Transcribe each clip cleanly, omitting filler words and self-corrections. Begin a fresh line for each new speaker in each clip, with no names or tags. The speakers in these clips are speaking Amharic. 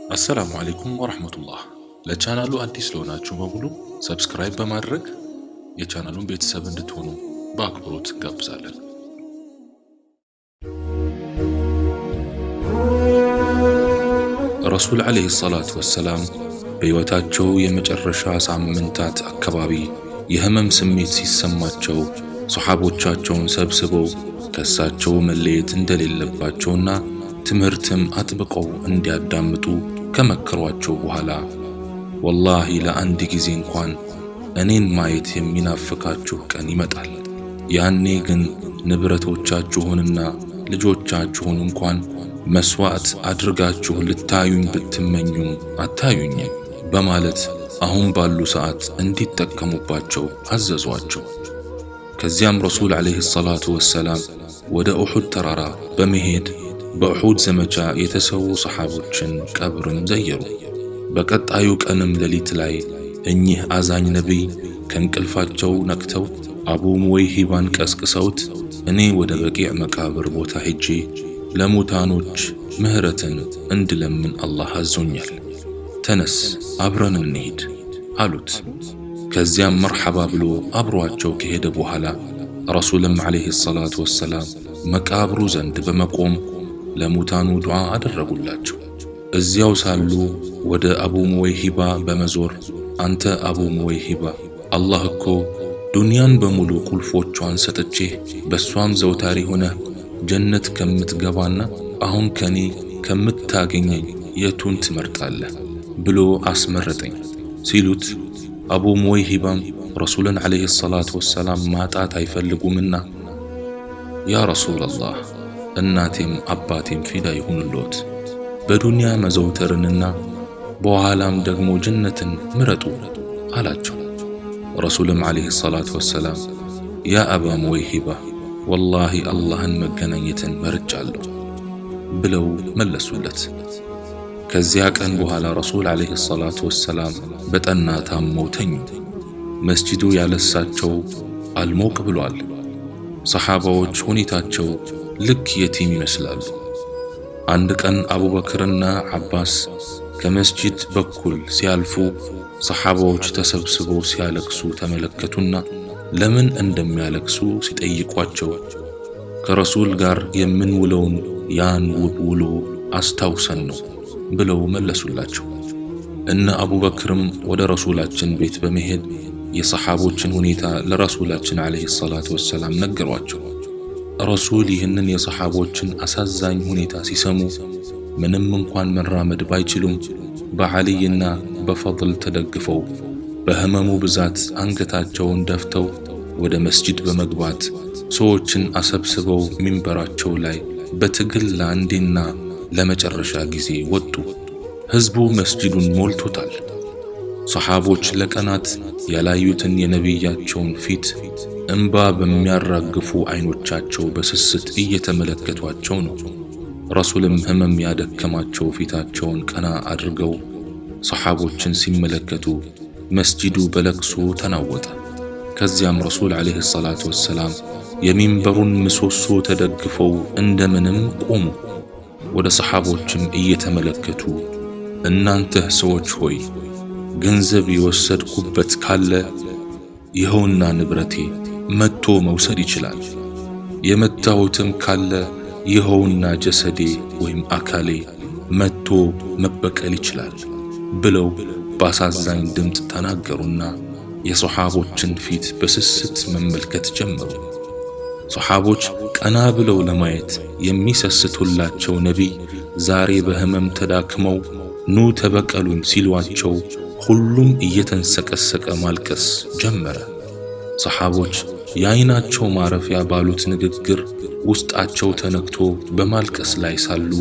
አሰላሙ አለይኩም ወራህመቱላህ። ለቻናሉ አዲስ ለሆናችሁ በሙሉ subscribe በማድረግ የቻናሉን ቤተሰብ እንድትሆኑ በአክብሮት እንጋብዛለን። ረሱል ዓለይሂ ሰላቱ ወሰላም በሕይወታቸው የመጨረሻ ሳምንታት አካባቢ የህመም ስሜት ሲሰማቸው ሰሓቦቻቸውን ሰብስበው ከእሳቸው መለየት እንደሌለባቸውና ትምህርትም አጥብቀው እንዲያዳምጡ ከመከሯቸው በኋላ፣ ወላሂ ለአንድ ጊዜ እንኳን እኔን ማየት የሚናፍቃችሁ ቀን ይመጣል። ያኔ ግን ንብረቶቻችሁንና ልጆቻችሁን እንኳን መስዋዕት አድርጋችሁ ልታዩኝ ብትመኙም አታዩኝም በማለት አሁን ባሉ ሰዓት እንዲጠቀሙባቸው አዘዟቸው። ከዚያም ረሱል ዓለይሂ ሰላቱ ወሰላም ወደ ኡሑድ ተራራ በመሄድ በኡሑድ ዘመቻ የተሰዉ ሰሓቦችን ቀብርም ዘየሩ። በቀጣዩ ቀንም ሌሊት ላይ እኚህ አዛኝ ነቢይ ከእንቅልፋቸው ነቅተው አቡ ሙወይሂባን ቀስቅሰውት፣ እኔ ወደ በቂዕ መቃብር ቦታ ሄጄ ለሙታኖች ምህረትን እንድለምን አላህ አዞኛል። ተነስ አብረን እንሂድ አሉት። ከዚያም መርሐባ ብሎ አብሯቸው ከሄደ በኋላ ረሱልም ዓለይሂ ሰላቱ ወሰላም መቃብሩ ዘንድ በመቆም ለሙታኑ ዱዓ አደረጉላቸው። እዚያው ሳሉ ወደ አቡ ሙወይሂባ በመዞር፣ አንተ አቡ ሙወይሂባ፣ አላህ እኮ ዱንያን በሙሉ ቁልፎቿን ሰጥቼህ በሷም ዘውታሪ ሆነህ ጀነት ከምትገባና አሁን ከኔ ከምታገኘኝ የቱን ትመርጣለህ ብሎ አስመረጠኝ ሲሉት፣ አቡ ሙወይሂባም ረሱልን ዓለይሂ ሰላቱ ወሰላም ማጣት አይፈልጉምና፣ ያ ረሱለላህ፣ እናቴም አባቴም ፊዳ ይሁንልዎት፣ በዱንያ መዘውተርንና በኋላም ደግሞ ጀነትን ምረጡ አላቸው። ረሱልም ዓለይሂ ሰላቱ ወሰላም፣ ያ አባ ሙወይሂባ፣ ወላሂ አላህን መገናኘትን መርጫለሁ ብለው መለሱለት። ከዚያ ቀን በኋላ ረሱል ዓለይሂ ሰላቱ ወሰላም በጠና ታመው ተኙ። መስጂዱ ያለሳቸው አልሞቅ ብሏል። ሰሓባዎች ሁኔታቸው ልክ የቲም ይመስላሉ። አንድ ቀን አቡበክርና ዓባስ ከመስጂድ በኩል ሲያልፉ ሰሓባዎች ተሰብስበው ሲያለቅሱ ተመለከቱና ለምን እንደሚያለቅሱ ሲጠይቋቸው፣ ከረሱል ጋር የምንውለውን ያን ውብ ውሎ አስታውሰን ነው ብለው መለሱላቸው። እነ አቡበክርም ወደ ረሱላችን ቤት በመሄድ የሰሓቦችን ሁኔታ ለረሱላችን ዓለይሂ ሰላቱ ወሰላም ነገሯቸው። ረሱል ይህንን የሰሓቦችን አሳዛኝ ሁኔታ ሲሰሙ ምንም እንኳን መራመድ ባይችሉም በዓሊይና በፈድል ተደግፈው በህመሙ ብዛት አንገታቸውን ደፍተው ወደ መስጂድ በመግባት ሰዎችን አሰብስበው ሚንበራቸው ላይ በትግል ለአንዴና ለመጨረሻ ጊዜ ወጡ። ህዝቡ መስጂዱን ሞልቶታል። ሰሓቦች ለቀናት ያላዩትን የነቢያቸውን ፊት እንባ በሚያራግፉ አይኖቻቸው በስስት እየተመለከቷቸው ነው። ረሱልም ህመም ያደከማቸው ፊታቸውን ቀና አድርገው ሰሓቦችን ሲመለከቱ መስጂዱ በለቅሶ ተናወጠ። ከዚያም ረሱል ዓለይሂ ሰላቱ ወሰላም የሚንበሩን ምሰሶ ተደግፈው እንደምንም ቆሙ። ወደ ሰሓቦችም እየተመለከቱ፣ እናንተ ሰዎች ሆይ፣ ገንዘብ የወሰድኩበት ካለ ይኸውና ንብረቴ፣ መጥቶ መውሰድ ይችላል። የመታሁትም ካለ ይኸውና ጀሰዴ ወይም አካሌ፣ መጥቶ መበቀል ይችላል ብለው በአሳዛኝ ድምፅ ተናገሩና የሰሓቦችን ፊት በስስት መመልከት ጀመሩ። ሰሓቦች ቀና ብለው ለማየት የሚሰስቱላቸው ነቢይ ዛሬ በህመም ተዳክመው ኑ ተበቀሉኝ ሲሏቸው ሁሉም እየተንሰቀሰቀ ማልቀስ ጀመረ። ሰሓቦች የአይናቸው ማረፊያ ባሉት ንግግር ውስጣቸው ተነክቶ በማልቀስ ላይ ሳሉ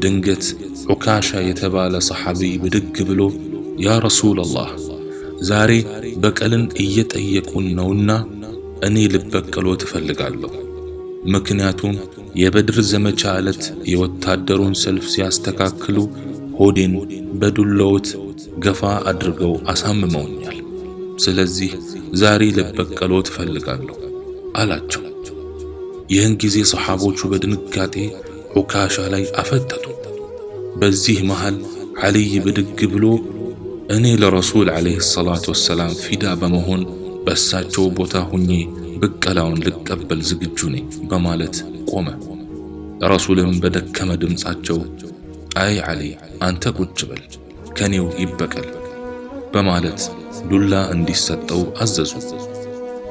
ድንገት ዑካሻ የተባለ ሰሓቢይ ብድግ ብሎ፣ ያ ረሱለላህ፣ ዛሬ በቀልን እየጠየቁን ነውና እኔ ልበቀሎት እፈልጋለሁ። ምክንያቱም የበድር ዘመቻ ዕለት የወታደሩን ሰልፍ ሲያስተካክሉ ሆዴን በዱላዎት ገፋ አድርገው አሳምመውኛል። ስለዚህ ዛሬ ልበቀሎት እፈልጋለሁ አላቸው። ይህን ጊዜ ሰሓቦቹ በድንጋጤ ዑካሻ ላይ አፈጠጡ። በዚህ መሃል ዓሊይ ብድግ ብሎ እኔ ለረሱል ዓለይሂ ሰላቱ ወሰላም ፊዳ በመሆን በእሳቸው ቦታ ሁኜ ብቀላውን ልቀበል ዝግጁ ነኝ በማለት ቆመ። ረሱልም በደከመ ድምፃቸው አይ ዓሊ፣ አንተ ቁጭ በል፣ ከኔው ይበቀል በማለት ዱላ እንዲሰጠው አዘዙ።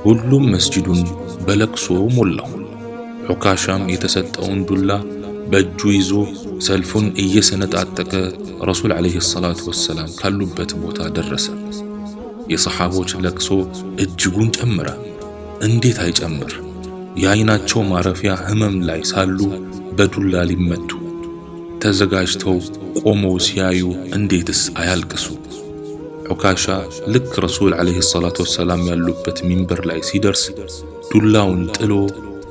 ሁሉም መስጂዱን በለቅሶ ሞላው። ዑካሻም የተሰጠውን ዱላ በእጁ ይዞ ሰልፉን እየሰነጣጠቀ ረሱል ዓለይሂ ሰላቱ ወሰላም ካሉበት ቦታ ደረሰ። የሰሓቦች ለቅሶ እጅጉን ጨመረ። እንዴት አይጨምር? የአይናቸው ማረፊያ ህመም ላይ ሳሉ በዱላ ሊመቱ ተዘጋጅተው ቆመው ሲያዩ እንዴትስ አያልቅሱ? ዑካሻ ልክ ረሱል ዓለይሂ ሰላቱ ወሰላም ያሉበት ሚንበር ላይ ሲደርስ ዱላውን ጥሎ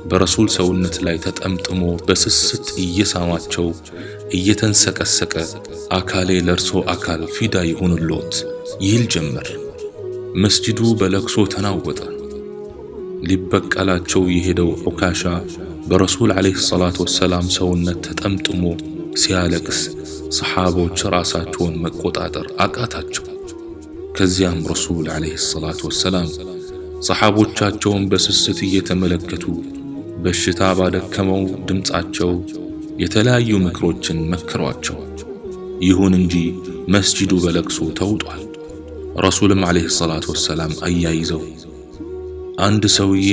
በረሱል ሰውነት ላይ ተጠምጥሞ በስስት እየሳማቸው እየተንሰቀሰቀ አካሌ ለእርሶ አካል ፊዳ ይሁንሎት ይል ጀመር። መስጂዱ በለቅሶ ተናወጠ። ሊበቀላቸው የሄደው ዑካሻ በረሱል ዓለይሂ ሰላቱ ወሰላም ሰውነት ተጠምጥሞ ሲያለቅስ ሰሓቦች ራሳቸውን መቆጣጠር አቃታቸው። ከዚያም ረሱል ዓለይሂ ሰላቱ ወሰላም ሰሓቦቻቸውን በስስት እየተመለከቱ በሽታ ባደከመው ድምፃቸው የተለያዩ ምክሮችን መከሯቸው። ይሁን እንጂ መስጂዱ በለቅሶ ተውጧል። ረሱልም ዓለይሂ ሰላቱ ወሰላም አያይዘው አንድ ሰውዬ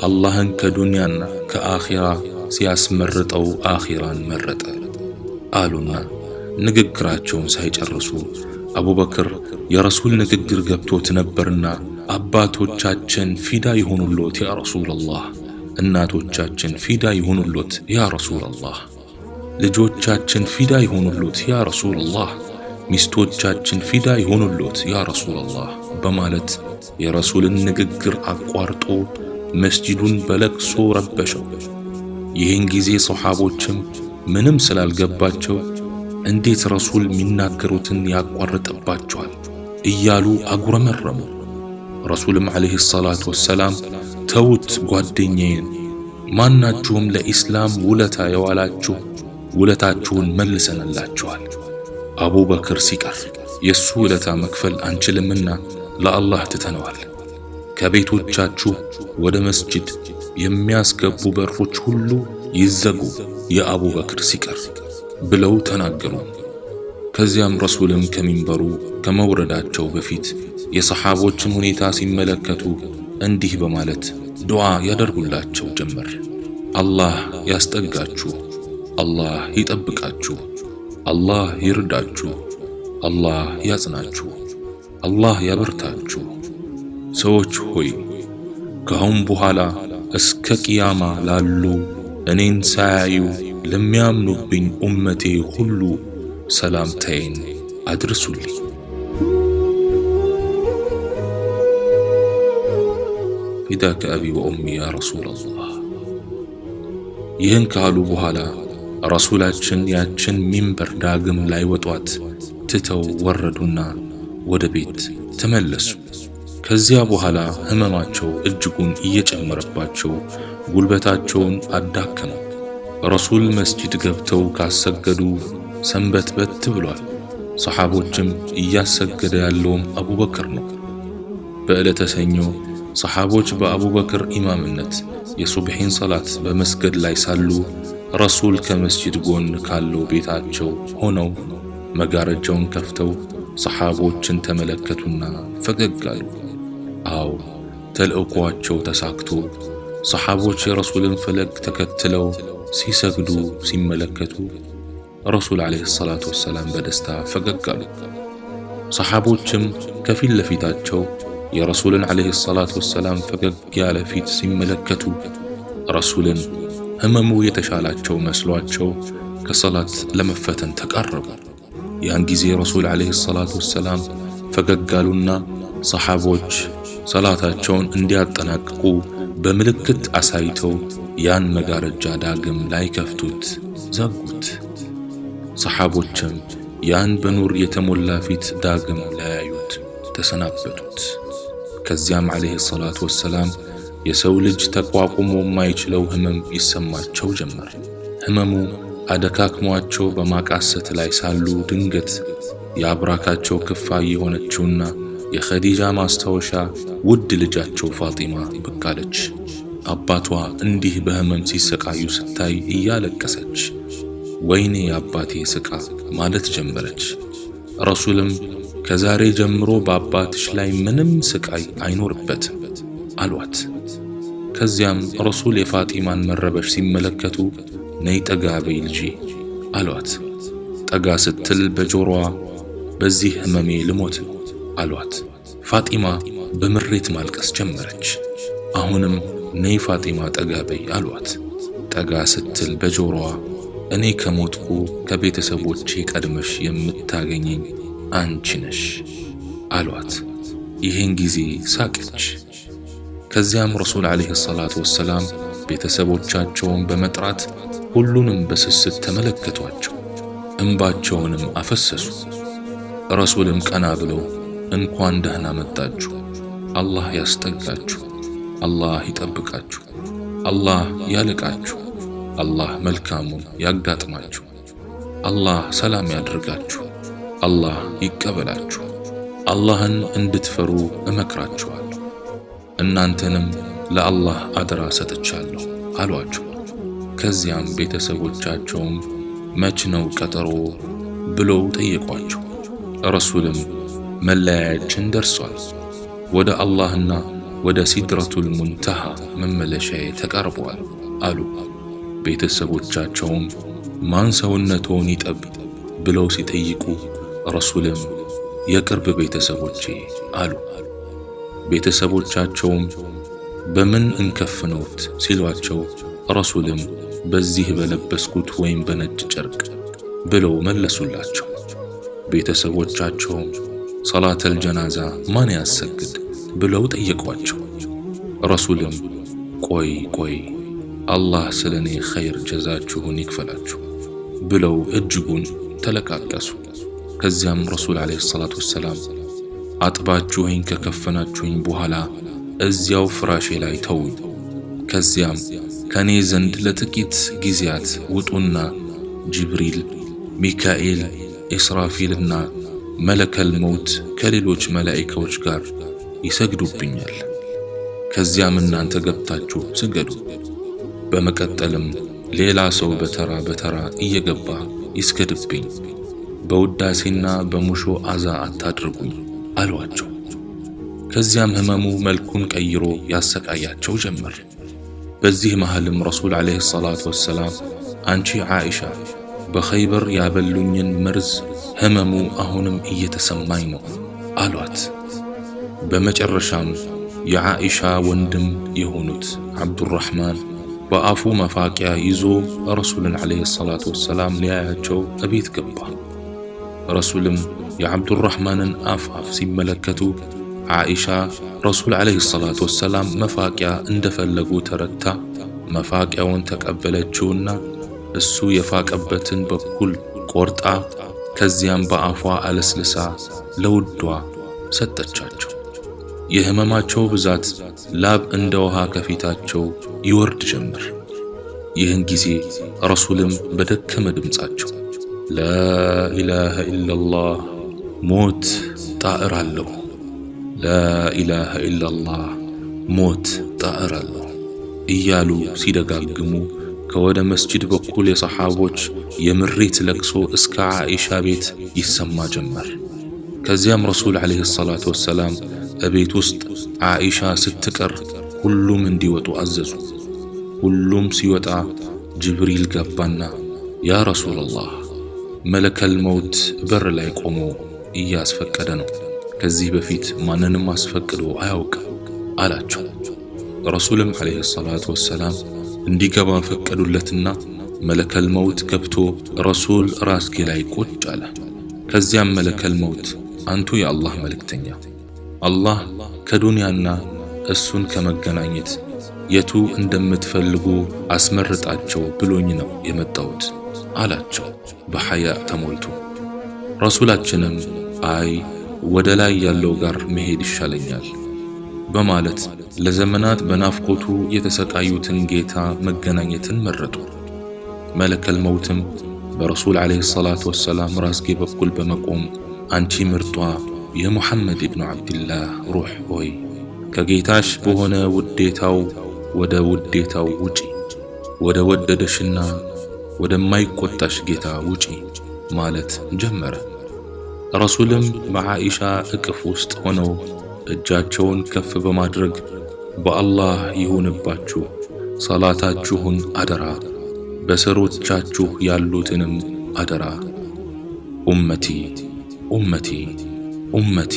አላህን ከዱንያና ከአኺራ ሲያስመርጠው አኺራን መረጠ አሉና ንግግራቸውን ሳይጨርሱ አቡበክር የረሱል ንግግር ገብቶት ነበርና አባቶቻችን ፊዳ ይሁኑሎት ያ ረሱላላህ፣ እናቶቻችን ፊዳ ይሁኑሎት ያ ረሱላላህ፣ ልጆቻችን ፊዳ ይሁኑሎት ያ ረሱላላህ፣ ሚስቶቻችን ፊዳ ይሁኑሎት ያ ረሱላላህ በማለት የረሱልን ንግግር አቋርጦ መስጂዱን በለቅሶ ረበሸው። ይህን ጊዜ ሰሓቦችም ምንም ስላልገባቸው እንዴት ረሱል የሚናገሩትን ያቋርጥባቸዋል እያሉ አጉረመረሙ። ረሱልም ዓለይሂ ሰላቱ ወሰላም ተዉት ጓደኛዬን፣ ማናችሁም ለኢስላም ውለታ የዋላችሁ ውለታችሁን መልሰንላችኋል። አቡበክር ሲቀር የሱ ውለታ መክፈል አንችልምና ለአላህ ትተነዋል። ከቤቶቻችሁ ወደ መስጂድ የሚያስገቡ በሮች ሁሉ ይዘጉ የአቡበክር ሲቀር ብለው ተናገሩ። ከዚያም ረሱልም ከሚንበሩ ከመውረዳቸው በፊት የሰሓቦችን ሁኔታ ሲመለከቱ እንዲህ በማለት ዱዓ ያደርጉላቸው ጀመር። አላህ ያስጠጋችሁ፣ አላህ ይጠብቃችሁ፣ አላህ ይርዳችሁ፣ አላህ ያጽናችሁ፣ አላህ ያበርታችሁ። ሰዎች ሆይ፣ ከአሁን በኋላ እስከ ቅያማ ላሉ እኔን ሳያዩ ለሚያምኑብኝ ኡመቴ ሁሉ ሰላምታዬን አድርሱልኝ። ፊዳከ አቢ ወኡሚ ያ ረሱላላህ። ይህን ካሉ በኋላ ረሱላችን ያችን ሚንበር ዳግም ላይወጧት ትተው ወረዱና ወደ ቤት ተመለሱ። ከዚያ በኋላ ህመማቸው እጅጉን እየጨመረባቸው ጉልበታቸውን አዳከመው። ረሱል መስጂድ ገብተው ካሰገዱ ሰንበትበት ብሏል። ሰሓቦችም እያሰገደ ያለውም አቡበክር ነው። በዕለተ ሰኞ ሰሓቦች በአቡበክር ኢማምነት የሱብሒን ሰላት በመስገድ ላይ ሳሉ ረሱል ከመስጂድ ጎን ካለው ቤታቸው ሆነው መጋረጃውን ከፍተው ሰሓቦችን ተመለከቱና ፈገግ አሉ። አዎ፣ ተልእኳቸው ተሳክቶ ሰሓቦች የረሱልን ፈለግ ተከትለው ሲሰግዱ ሲመለከቱ ረሱል ዓለይሂ ሰላቱ ወሰላም በደስታ ፈገግ አሉ። ሰሓቦችም ከፊት ለፊታቸው የረሱልን ዓለይሂ ሰላቱ ወሰላም ፈገግ ያለ ፊት ሲመለከቱ ረሱልን ህመሙ የተሻላቸው መስሏቸው ከሰላት ለመፈተን ተቃረቡ። ያን ጊዜ ረሱል ዓለይሂ ሰላቱ ወሰላም ፈገግ አሉና ሰሓቦች ሰላታቸውን እንዲያጠናቅቁ በምልክት አሳይተው ያን መጋረጃ ዳግም ላይከፍቱት ዘጉት። ሰሓቦችም ያን በኑር የተሞላ ፊት ዳግም ላያዩት ተሰናበቱት። ከዚያም ዓለይሂ ሰላቱ ወሰላም የሰው ልጅ ተቋቁሞ የማይችለው ህመም ይሰማቸው ጀመር። ህመሙ አደካክሟቸው በማቃሰት ላይ ሳሉ ድንገት የአብራካቸው ክፋይ የሆነችውና የኸዲጃ ማስታወሻ ውድ ልጃቸው ፋጢማ ብቅ አለች። አባቷ እንዲህ በህመም ሲሰቃዩ ስታይ እያለቀሰች ወይኔ የአባቴ ስቃ ማለት ጀመረች። ረሱልም ከዛሬ ጀምሮ በአባትሽ ላይ ምንም ስቃይ አይኖርበትም አሏት። ከዚያም ረሱል የፋጢማን መረበሽ ሲመለከቱ ነይ ጠጋ በይ ልጄ አሏት። ጠጋ ስትል በጆሮዋ በዚህ ህመሜ ልሞት ነው አሏት። ፋጢማ በምሬት ማልቀስ ጀመረች። አሁንም ነይ ፋጢማ ጠጋ በይ አሏት። ጠጋ ስትል በጆሮዋ እኔ ከሞትኩ ከቤተሰቦቼ ቀድመሽ የምታገኘኝ አንቺ ነሽ አሏት። ይህን ጊዜ ሳቀች። ከዚያም ረሱል ዓለይሂ ሰላቱ ወሰላም ቤተሰቦቻቸውን በመጥራት ሁሉንም በስስት ተመለከቷቸው፣ እንባቸውንም አፈሰሱ። ረሱልም ቀና ብለው እንኳን ደህና መጣችሁ፣ አላህ ያስጠጋችሁ፣ አላህ ይጠብቃችሁ፣ አላህ ያልቃችሁ፣ አላህ መልካሙን ያጋጥማችሁ፣ አላህ ሰላም ያድርጋችሁ፣ አላህ ይቀበላችሁ፣ አላህን እንድትፈሩ እመክራችኋለሁ፣ እናንተንም ለአላህ አደራ ሰጥቻለሁ አሏቸው። ከዚያም ቤተሰቦቻቸውም መች ነው ቀጠሮ ብለው ጠየቋቸው። ረሱልም መለያያችን ደርሷል፣ ወደ አላህና ወደ ሲድረቱል ሙንተሃ መመለሻዬ ተቃርበዋል አሉ። ቤተሰቦቻቸውም ማን ሰውነትዎን ይጠብ ብለው ሲጠይቁ ረሱልም የቅርብ ቤተሰቦቼ አሉ። ቤተሰቦቻቸውም በምን እንከፍነውት ሲሏቸው ረሱልም በዚህ በለበስኩት ወይም በነጭ ጨርቅ ብለው መለሱላቸው። ቤተሰቦቻቸውም ሰላተል ጀናዛ ማን ያሰግድ ብለው ጠየቋቸው። ረሱልም ቆይ ቆይ አላህ ስለ እኔ ኸይር ጀዛችሁን ይክፈላችሁ ብለው እጅጉን ተለቃቀሱ። ከዚያም ረሱል ዓለይሂ ሰላቱ ወሰላም አጥባችሁኝ ከከፈናችሁኝ በኋላ እዚያው ፍራሼ ላይ ተውኝ። ከዚያም ከኔ ዘንድ ለጥቂት ጊዜያት ውጡና ጅብሪል፣ ሚካኤል፣ ኢስራፊልና መለከል መውት ከሌሎች መላኢካዎች ጋር ይሰግዱብኛል። ከዚያም እናንተ ገብታችሁ ስገዱ። በመቀጠልም ሌላ ሰው በተራ በተራ እየገባ ይስገድብኝ፣ በውዳሴና በሙሾ አዛ አታድርጉኝ አሏቸው። ከዚያም ህመሙ መልኩን ቀይሮ ያሰቃያቸው ጀመር። በዚህ መሃልም ረሱል ዓለይሂ ሰላቱ ወሰላም አንቺ ዓኢሻ በኸይበር ያበሉኝን መርዝ ህመሙ አሁንም እየተሰማኝ ነው አሏት። በመጨረሻም የዓኢሻ ወንድም የሆኑት ዓብዱራሕማን በአፉ መፋቂያ ይዞ ረሱልን ዓለይሂ ሰላቱ ወሰላም ሊያያቸው እቤት ገባ። ረሱልም የዓብዱራሕማንን አፍ አፍ ሲመለከቱ ዓኢሻ ረሱል ዓለይሂ ሰላቱ ወሰላም መፋቂያ እንደፈለጉ ተረድታ መፋቂያውን ተቀበለችውና እሱ የፋቀበትን በኩል ቆርጣ ከዚያም በአፏ አለስልሳ ለውዷ ሰጠቻቸው። የህመማቸው ብዛት ላብ እንደ ውሃ ከፊታቸው ይወርድ ጀመር። ይህን ጊዜ ረሱልም በደከመ ድምፃቸው ላኢላሃ ኢላላህ ሞት ጣዕር አለሁ፣ ላኢላሃ ኢላላህ ሞት ጣዕር አለሁ እያሉ ሲደጋግሙ ከወደ መስጂድ በኩል የሰሓቦች የምሬት ለቅሶ እስከ ዓኢሻ ቤት ይሰማ ጀመር። ከዚያም ረሱል ዓለይሂ ሰላቱ ወሰላም እቤት ውስጥ ዓኢሻ ስትቀር ሁሉም እንዲወጡ አዘዙ። ሁሉም ሲወጣ ጅብሪል ገባና ያ ረሱለላህ መለከል መውት በር ላይ ቆሞ እያስፈቀደ ነው፣ ከዚህ በፊት ማንንም አስፈቅዶ አያውቅም አላቸው። ረሱልም ዓለይሂ ሰላቱ ወሰላም እንዲገባ ፈቀዱለትና መለከል መውት ገብቶ ረሱል ራስጌ ላይ ቁጭ አለ። ከዚያም መለከል መውት አንቱ የአላህ መልእክተኛ፣ አላህ ከዱንያና እሱን ከመገናኘት የቱ እንደምትፈልጉ አስመርጣቸው ብሎኝ ነው የመጣሁት አላቸው በሐያ ተሞልቶ። ረሱላችንም አይ ወደ ላይ ያለው ጋር መሄድ ይሻለኛል በማለት ለዘመናት በናፍቆቱ የተሰቃዩትን ጌታ መገናኘትን መረጡ። መለከል መውትም በረሱል ዓለይሂ ሰላቱ ወሰላም ራስጌ በኩል በመቆም አንቺ ምርጧ የሙሐመድ ኢብኑ ዓብድላህ ሩህ ሆይ፣ ከጌታሽ በሆነ ውዴታው ወደ ውዴታው ውጪ፣ ወደ ወደደሽና ወደማይቆጣሽ ጌታ ውጪ ማለት ጀመረ። ረሱልም በዓኢሻ እቅፍ ውስጥ ሆነው እጃቸውን ከፍ በማድረግ በአላህ ይሁንባችሁ፣ ሰላታችሁን አደራ፣ በስሮቻችሁ ያሉትንም አደራ፣ ኡመቲ ኡመቲ ኡመቲ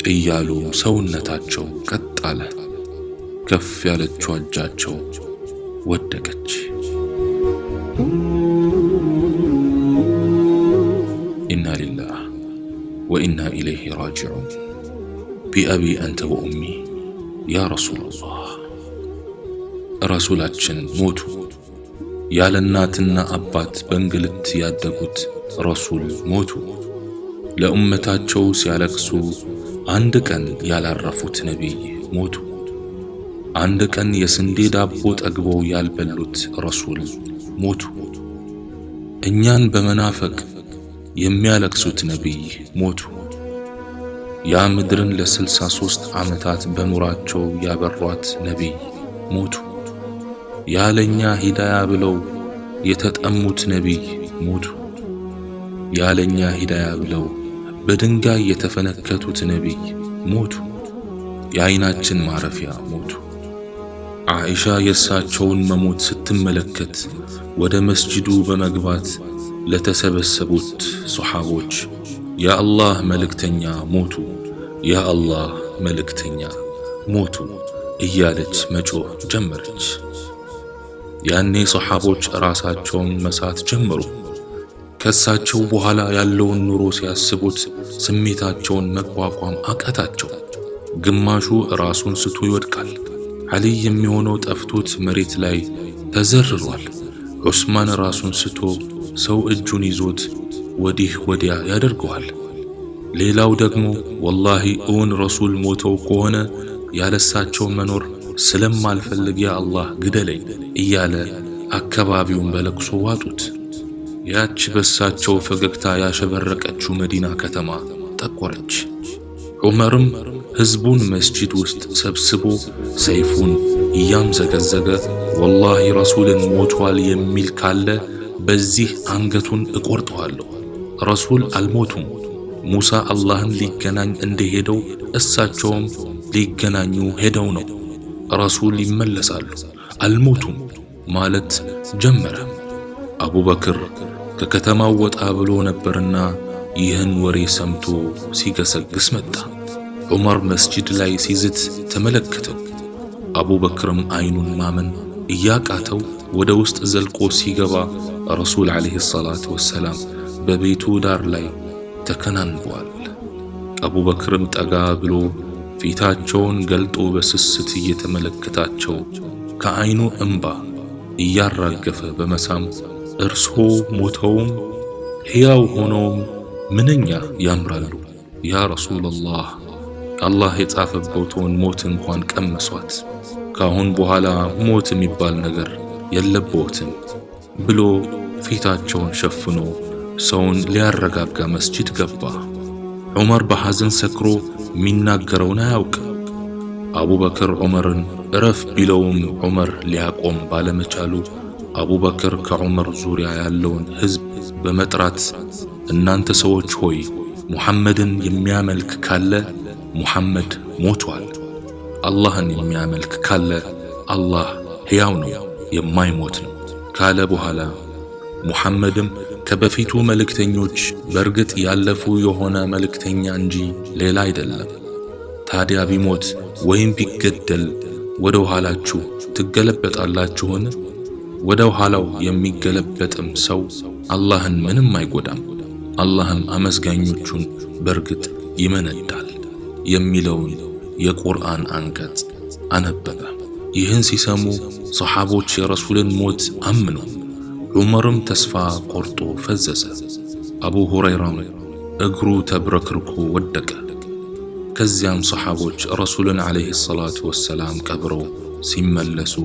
እያሉ ሰውነታቸው ቀጥ አለ። ከፍ ያለችው እጃቸው ወደቀች። إنا لله وإنا إليه راجعون። بأبي أنت وأمي يا رسول الله። ረሱላችን ሞቱ። ያለ እናትና አባት በእንግልት ያደጉት ረሱል ሞቱ። ለኡመታቸው ሲያለቅሱ አንድ ቀን ያላረፉት ነቢይ ሞቱ። አንድ ቀን የስንዴ ዳቦ ጠግበው ያልበሉት ረሱል ሞቱ። እኛን በመናፈቅ የሚያለቅሱት ነቢይ ሞቱ። ያ ምድርን ለ63 ዓመታት በኑራቸው ያበሯት ነቢይ ሞቱ። ያለኛ ሂዳያ ብለው የተጠሙት ነቢይ ሞቱ። ያለኛ ሂዳያ ብለው በድንጋይ የተፈነከቱት ነቢይ ሞቱ። የዓይናችን ማረፊያ ሞቱ። ዓኢሻ የእሳቸውን መሞት ስትመለከት ወደ መስጂዱ በመግባት ለተሰበሰቡት ሶሓቦች የአላህ መልእክተኛ ሞቱ፣ የአላህ መልእክተኛ ሞቱ እያለች መጮህ ጀመረች። ያኔ ሶሓቦች ራሳቸውን መሳት ጀመሩ። ከእሳቸው በኋላ ያለውን ኑሮ ሲያስቡት ስሜታቸውን መቋቋም አቃታቸው። ግማሹ ራሱን ስቶ ይወድቃል። ዓሊይ የሚሆነው ጠፍቶት መሬት ላይ ተዘርሯል። ዑስማን ራሱን ስቶ ሰው እጁን ይዞት ወዲህ ወዲያ ያደርገዋል። ሌላው ደግሞ ወላሂ እውን ረሱል ሞተው ከሆነ ያለሳቸው መኖር ስለማልፈልግ ያ አላህ ግደለኝ እያለ አካባቢውን በለቅሶ ዋጡት። ያች በሳቸው ፈገግታ ያሸበረቀችው መዲና ከተማ ጠቆረች። ዑመርም ሕዝቡን መስጂድ ውስጥ ሰብስቦ ሰይፉን እያምዘገዘገ ወላሂ ረሱልን ሞቷል የሚል ካለ በዚህ አንገቱን እቆርጠዋለሁ። ረሱል አልሞቱም። ሙሳ አላህን ሊገናኝ እንደሄደው እሳቸውም ሊገናኙ ሄደው ነው። ረሱል ይመለሳሉ፣ አልሞቱም ማለት ጀመረ። አቡበክር ከከተማው ወጣ ብሎ ነበርና ይህን ወሬ ሰምቶ ሲገሰግስ መጣ። ዑመር መስጂድ ላይ ሲዝት ተመለከተው። አቡበክርም አይኑን ማመን እያቃተው ወደ ውስጥ ዘልቆ ሲገባ ረሱል ዓለይሂ ሰላቱ ወሰላም በቤቱ ዳር ላይ ተከናንበዋል። አቡበክርም ጠጋ ብሎ ፊታቸውን ገልጦ በስስት እየተመለከታቸው ከአይኑ እንባ እያራገፈ በመሳም እርሶ ሞተውም ሕያው ሆነውም ምንኛ ያምራሉ ያ ረሱለላህ፣ አላህ የጻፈበትን ሞት እንኳን ቀመሷት። ካሁን በኋላ ሞት የሚባል ነገር የለብዎትም ብሎ ፊታቸውን ሸፍኖ ሰውን ሊያረጋጋ መስጂድ ገባ። ዑመር በሐዘን ሰክሮ የሚናገረውን አያውቅም። አቡበክር ዑመርን እረፍ ቢለውም ዑመር ሊያቆም ባለመቻሉ አቡበክር ከዑመር ዙሪያ ያለውን ሕዝብ በመጥራት እናንተ ሰዎች ሆይ፣ ሙሐመድን የሚያመልክ ካለ ሙሐመድ ሞቷል፣ አላህን የሚያመልክ ካለ አላህ ሕያው ነው፣ የማይሞት ነው ካለ በኋላ ሙሐመድም ከበፊቱ መልእክተኞች በእርግጥ ያለፉ የሆነ መልእክተኛ እንጂ ሌላ አይደለም። ታዲያ ቢሞት ወይም ቢገደል ወደ ኋላችሁ ትገለበጣላችሁን? ወደ ኋላው የሚገለበጥም ሰው አላህን ምንም አይጎዳም፣ አላህም አመስጋኞቹን በእርግጥ ይመነዳል የሚለውን የቁርአን አንቀጽ አነበበ። ይህን ሲሰሙ ሰሓቦች የረሱልን ሞት አምኑ። ዑመርም ተስፋ ቆርጦ ፈዘዘ። አቡ ሁረይራም እግሩ ተብረክርኮ ወደቀ። ከዚያም ሰሓቦች ረሱልን ዓለይሂ ሰላቱ ወሰላም ቀብረው ሲመለሱ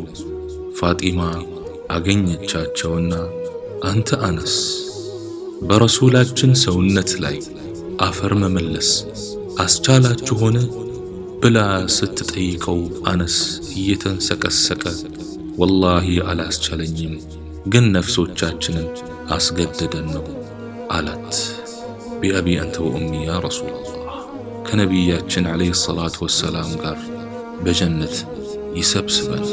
ፋጢማ አገኘቻቸውና አንተ አነስ፣ በረሱላችን ሰውነት ላይ አፈር መመለስ አስቻላችሁ ሆነ ብላ ስትጠይቀው አነስ እየተንሰቀሰቀ ወላሂ አላስቻለኝም፣ ግን ነፍሶቻችንን አስገደደን ነው አላት። بأبي أنت وأمي يا رسول الله። ከነቢያችን عليه الصلاة والسلام ጋር በጀነት ይሰብስበን።